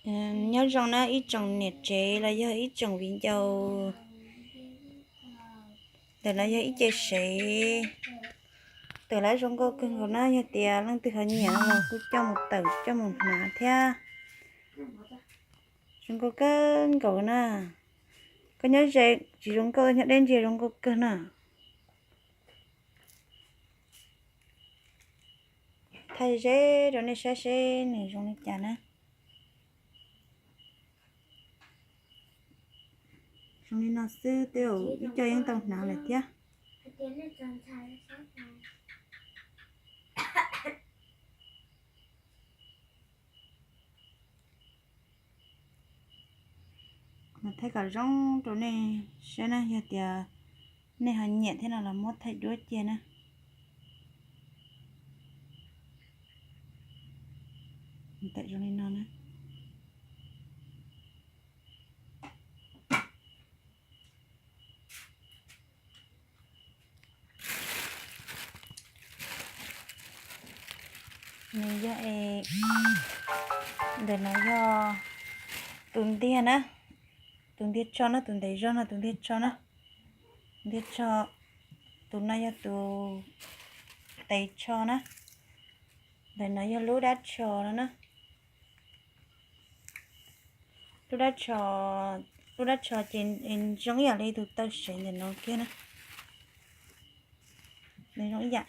Nyob zoo na ib tsoom niam tsev los yog ib tsoom viv ncaus. Ntawm no yog ib ce sev, tawm lawm zoo nkauj kawg nkaus na. Yog tias leej twg ho nyiam no los kuj coj mus tawm coj mus hnav thiab. Zoo nkauj kawg nkaus na. Koj nyob ze tsis zoo nkauj, nyob deb ntsia zoo nkauj kawg na. Thaij ze rau nej saib seb nws zoo li cas na. Zoo li no xwb twb ib co yeej tau hnav lawm thiab. Mas thaij kom zoo rau nej saib na, yog tias nej ho nyiam thiab no los muab thaij duab cia na. Tawm zoo li no na. Nws yog es, ntawm no yog tus ntiag na, tus ntiag tsho na, tus ntev zog no tus ntiag tsho na, ntiag tsho, tus no yog tus tes tsho na, ntawm no yog lub dab tsho no na. Lub dab tsho, lub dab tsho ces zoo ib yam li tus taw sev ntawm no kiag na. Nws zoo ib yam.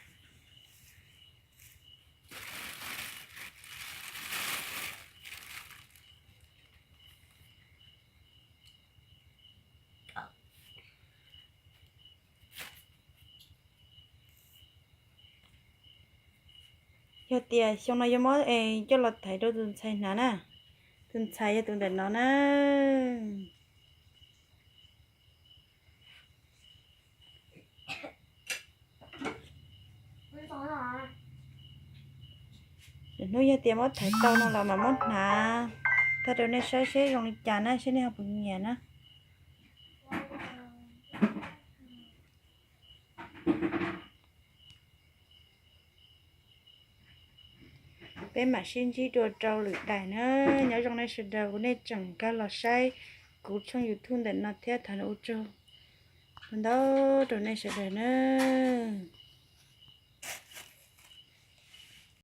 Yog tias xyoo no yuav muab es coj los thaiv rau tus ntxhais hnav na, tus ntxhais yog tus ntawm no na. Hnub yog tias muab thaiv tau no los mam muab hnav thaij rau nej saib seb zoo li cas na, seb nej ho puas nyiam na. Peb mam sib ntsib dua rau lwm daim na. Nyob zoo nej sawv daws uas nej tseem nkag los saib kuv tshooj YouTube ntawm no thiab, thov ua tsaug ntau rau nej sawv daws na.